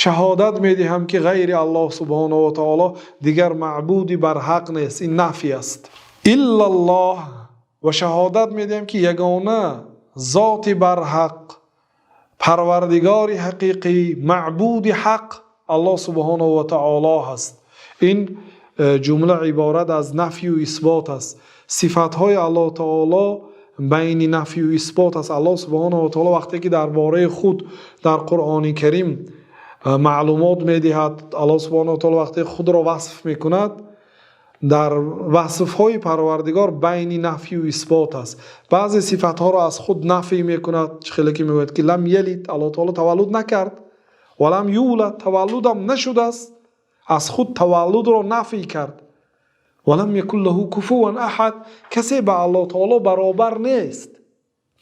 Шаҳодат медиҳам, ки ғайри Аллоҳ субҳонаҳу ва таоло дигар маъбуди барҳақ нест. Ин нафй аст. Иллаллоҳ, ва шаҳодат медиҳам, ки ягона зоти барҳақ, парвардигори ҳақиқӣ, маъбуди ҳақ Аллоҳ субҳонаҳу ва таоло ҳаст. Ин ҷумла иборат аз нафю исбот аст. Сифатҳои Аллоҳ таоло байни нафю исбот аст. Аллоҳ субҳонаҳу ва таоло вақте ки дар бораи худ дар Қуръони Карим маълумот медиҳад, Аллоҳ субҳонаҳу ва таоло вақте худро васф мекунад, дар васфҳои Парвардигор байни нафю исбот аст. Баъзе сифатҳоро аз худ нафй мекунад, чӣ хеле ки мегӯяд, ки лам ялид, Аллоҳ таоло таваллуд накард, ва лам юлад, таваллудам нашудааст, аз худ таваллудро нафй кард. Ва лам якун лаҳу куфуван аҳад, касе ба Аллоҳ таоло баробар нест,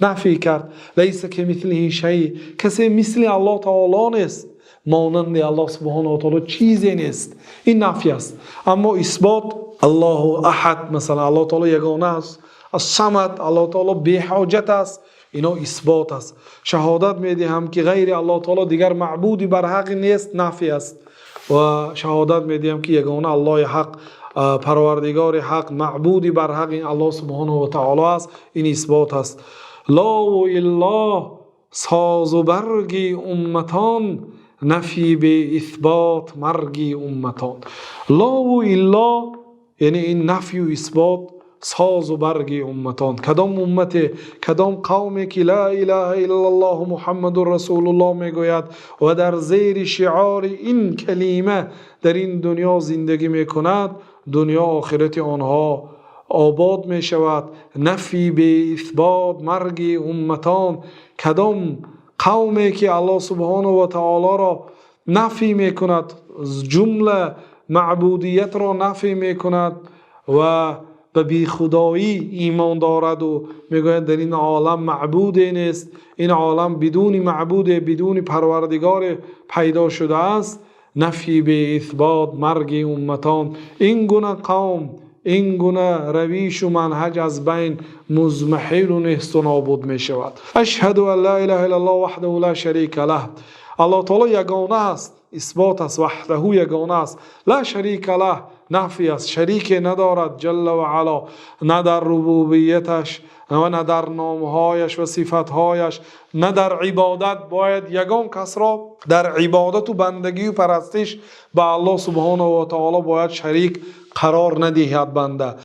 нафй кард. Лайса камислиҳи шай, касе мисли Аллоҳ таоло нест, монанди Аллоҳ субҳонаҳу ва таоло чизе нест. Ин нафй аст. Аммо исбот: Аллоҳу аҳад, масалан, Аллоҳ таоло ягона аст, ас-Самад, Аллоҳ таоло беҳоҷат аст. Ино исбот аст. Шаҳодат медиҳам, ки ғайри Аллоҳ таоло дигар маъбуди барҳақе нест, нафй аст, ва шаҳодат медиҳам, ки ягона Аллоҳи ҳақ, Парвардигори ҳақ, маъбуди барҳақ ин Аллоҳ субҳонаҳу ва таоло аст. Ин исбот аст. Лову илло созу барги умматон, нафи бе исбот марги умматон. Лову илло, яъне ин нафю исбот созу барги умматон. Кадом уммате, кадом қавме ки ла илаҳа иллаллоҳу Муҳаммадун расулуллоҳ мегӯяд ва дар зери шиори ин калима дар ин дунё зиндагӣ мекунад, дунё охирати онҳо обод мешавад. Нафи беисбот марги умматон. Кадом қавме ки Аллоҳ субҳонаҳу ва таолоро нафӣ мекунад, ҷумла маъбудиятро нафӣ мекунад ва ба бехудоӣ имон дораду мегӯяд, дар ин олам маъбуде нест, ин олам бидуни маъбуде, бидуни парвардигоре пайдо шудааст, нафи беисбот марги умматон. Ин гуна қавм, ин гуна равишу манҳаҷ аз байн музмаҳилу несту нобуд мешавад. Ашҳаду ан ла илаҳа иллаллоҳ ваҳдаҳу ла шарика лаҳ. Аллоҳ таоло ягона аст, исбот аст. Ваҳдаҳу, ягона аст. Ла шарика лаҳ, нафй аст, шарике надорад ҷалла ва ало, на дар рубубияташ ва на дар номҳояш ва сифатҳояш, на дар ибодат. Бояд ягон касро дар ибодату бандагию парастиш ба Аллоҳ субҳонаҳу ва таоло бояд шарик қарор надиҳад банда.